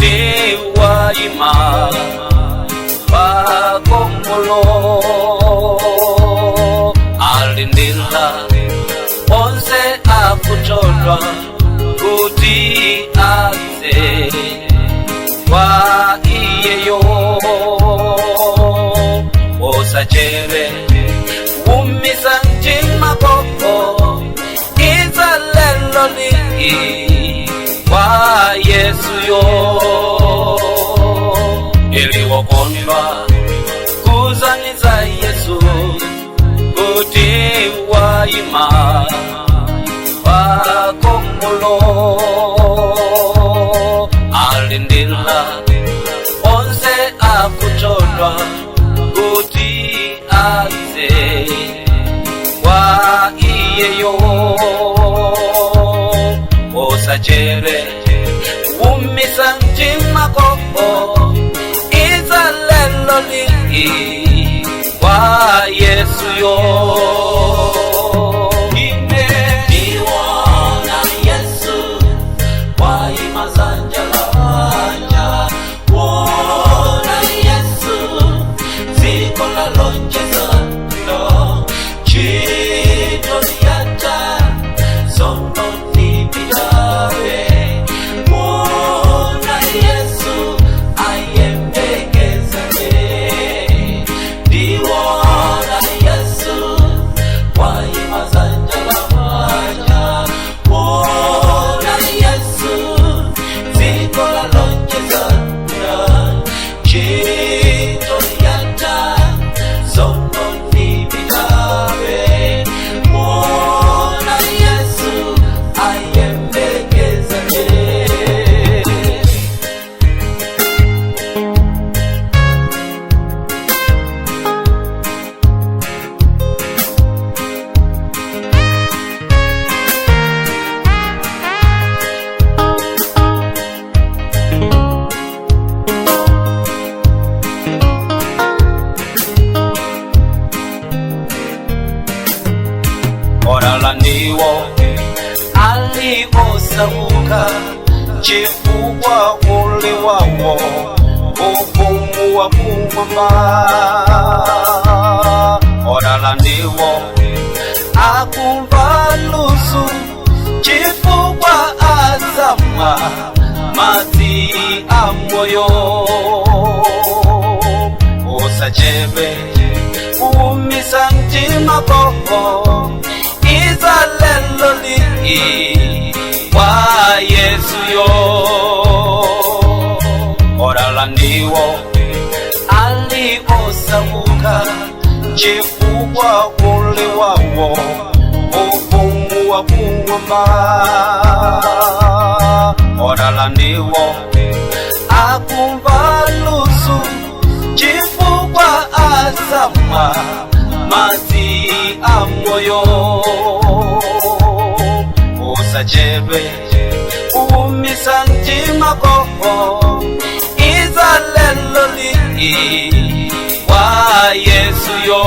Kuti waima pakongolo, alindila onse akutolwa kuti adze kwa iyeyo. Usachedwe kuumisa mtima koko, idza lelo lii kwa Yesu yo. Iliwokondwa kuzaniza Yesu kuti waima pakongolo, alindila onse akutolwa kuti adze kwa iyeyo. Usachedwe kuumisa mtima koko, idza lelo lii kwa Yesu yo. Ine Ndiwona Yesu waima zanja lanja, wona Yesu dziko la lonjezano, ntchito yatha sono ndipitabe, wona Yesu ayembekezane. Ndiwona Yesu waima zanja lamanja, wona Yesu dziko la lonjezano, ntchito yatha sono ndipitabe, wona Yesu ayembekezane. Odala ndiwo ali osauka, chifukwa uli wawo ufumu wa kumwamba. Odala ndiwo akumva lusu, chifukwa adzamwa madzi a moyo. Usachedwe kuumisa mtima koko, idza lelo lii kwa Yesu yo. Odala ndiwo ali osauka, chifukwa uli wawo ufumu wa kumwamba. Odala ndiwo akumva lusu, chifukwa adzamwa madzi a moyo. Usachedwe kuumisa mtima koko, idza lelo lii kwa Yesu yo.